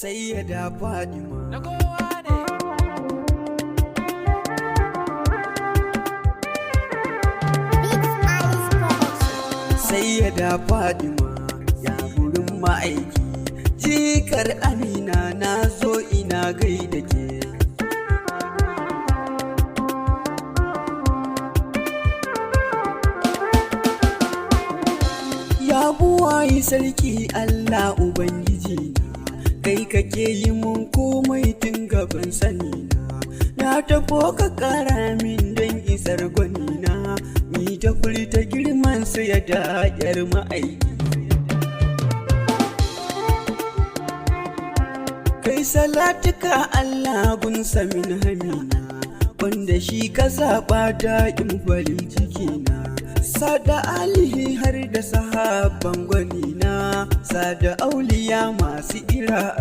Sayyada Fadima. Na kowa ne. Beats Alice Production. Sayyada Fadima ya gurin ma'aiki, jikar Amina, na zo ina gaida ke. Ya buwayi sarki Allah Ubangiji na, kai kake yi mun komai tun gaban sani na. Na tafo ka kara min don isar gwani na, ni ta furta girman su ya daƙyar ma'aiki. Kai salatuka Allah gun samin hamina, wanda shi ka zaɓa daɗin farin ciki na. Sada alihi har da sahabban gwanina, sada auliya masu ira.